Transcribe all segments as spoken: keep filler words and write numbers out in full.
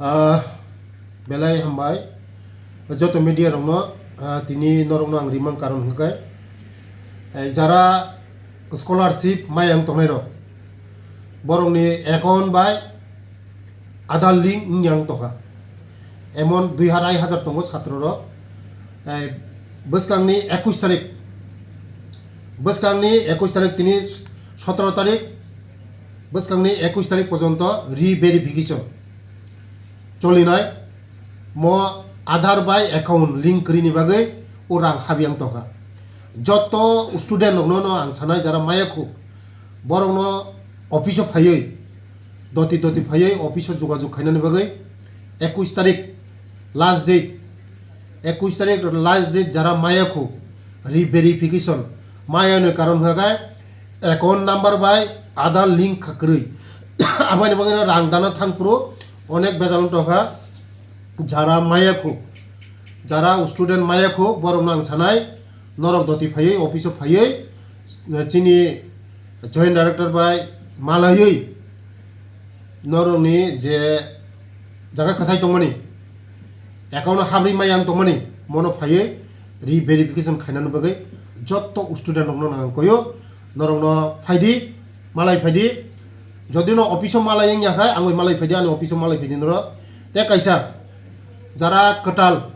Ah, belai hambai. Joto media rokno, ah, tini norokno ang rimang karon hwnkhe, eh, jara scholarship maya wng tongnai rok, borokni account bai Aadhaar link wngya wng tongkha. Emon dui arai hajar tongo satro rok. Eh, bwskangni ekush tarik, bwskangni ekush tarik tini sotro tarik, bwskangni ekush tarik porjonto re-verification cholinai. Mo Aadhaar bai account link kwrwini bagwi o rang habiyang tongkha. Joto student rokno no ang sanai, jara maya khu, borokno office o phaiwi, doti doti phaiwi office o jogajog khainani bagwi ekush tarik last date, ekush tarik last date, jara maya khu re-verification maya ni karon hwnkhe account number bai Aadhaar link kha kwrwi. Aboni bagwi no rang dana thang phuru onek bejal wng tongkha. Jara maya khu, jara student maya khu, borok no ang sanai, norok doti phaiwi, office o phaiwi, chini joint director bai malaiwi, norokni je jaga kwchai tongmani, account o habri maya wng tongmani, mono phaiwi re-verification khainani bagwi joto student rokno ang koyo, norokno phaidi, malai phaidi. Jodi no office o malai wngya khai, angwi malai phaidi, ani office o malai phaidi norok. Tei kaisa, jara kwtal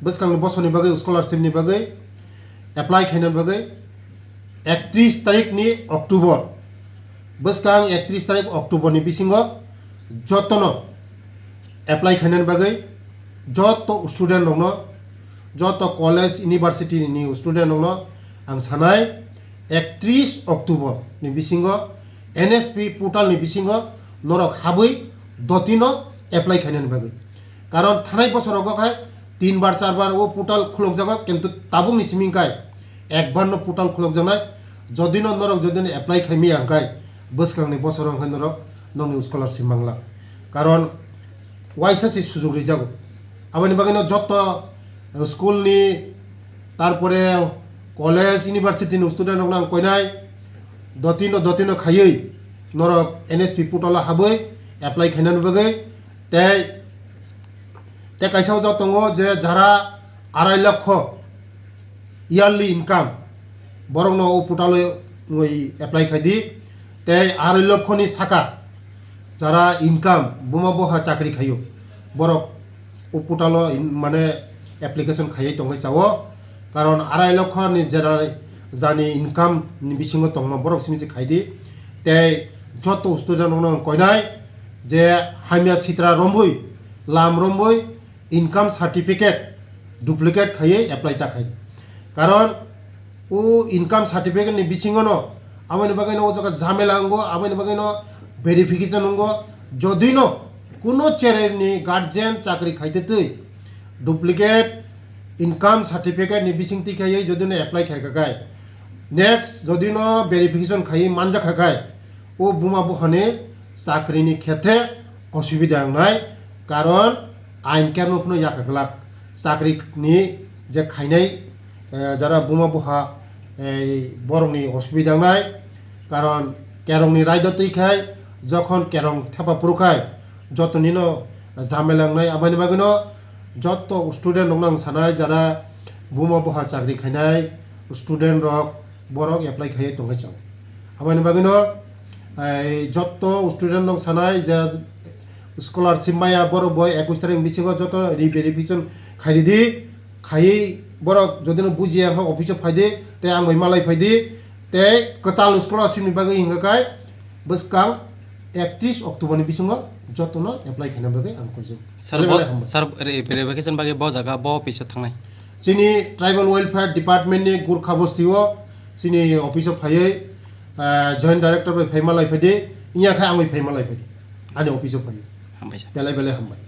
bwskangni bosorni bagwi, scholarship ni bagwi apply khaina bagwi, ektris tarik ni October, bwskang ektris tarik October ni bisingo jotono apply khaina bagwi, joto student rokno, joto college, university ni student rokno ang sanai, ektris October ni bisingo N S P portal ni bisingo norok habwi dotino apply khaina bagwi. Karon thanai bosorogo khai tin bar, char bar o portal khulokjago, kintu tabukni simi khai ekbar no portal khulokjaknai. Jodi no norok jodi no apply khaimaya hwnkhe, bwskangni bosoro hwnkhe norok nokni scholarship manglak. Karon waisa se sujok rijago. Aboni bagwi no joto school ni, tarpore college, university ni student rokno ang koinai, dotino, dotino khaiwi norok N S P portal o habwi apply khainani bagwi. Tei, tei kaisa o jora tongo je jara arai lokho yearly income, borokno o portal o wngwi apply khai di. Tei arai lokho ni saka jara income, buma boha chakri khaio, borok o portal o in-, mane application khaiwi tongwi chao. Karon arai lokho ni jera jani income ni bisingo tongma borok simi se khai di. Tei joto student rokno ang koinai je hamya sitra rombui, lam rombui, income certificate duplicate khaiwi apply ta khai di. Karon o income certificate ni bisingo no, aboni bagwi no o jaga jhamela wngo, aboni bagwi no verification wngo. Jodi no kuno chereni guardian chakri khaite twi duplicate income certificate ni bising twi khaiwi jodi no apply khai kha khai, next jodi no verification khaiwi manja kha khai, o buma bohani chakri ni khetre osubida wngnai, karon ain kermo phano yakha glak chakri ni je khainai, eh, jara buma boha, eh, borok ni osubida wngnai, karon kerong ni raida twi khai, jokhon kerong thepa phuru khai, joto ni no jhamela wngnai. Aboni bagwi no joto student rok no ang sanai, jara buma boha chakri khainai student rok, borok apply khaiwi tongwi chao. Aboni bagwi no, ai, joto student rok sanai je scholarship maya, borok bo ekush tarik bisingo joto re-verification khai ridi, khaiwi borok jodi no bujiya wngkha office o phai di, tei ang bai malai phai di, tei kwtal scholarship ni bagwi hwnkha khai bwskang ektris October ni bisingo joto no apply khaina bagwi ang koijak. Sir, belai bo, belai hambai. Sir, re-, verification bagwi bo jaga, bo office o thangnai? Chini Tribal Welfare Department ni Gurkha Bosti o chini office o phaiwi, ah, Joint Director bai phaima lai phaidi, wngya khe ang bai phaima lai phaidi, ani office o phaiwi. Hambai sir. Belai belai hambai.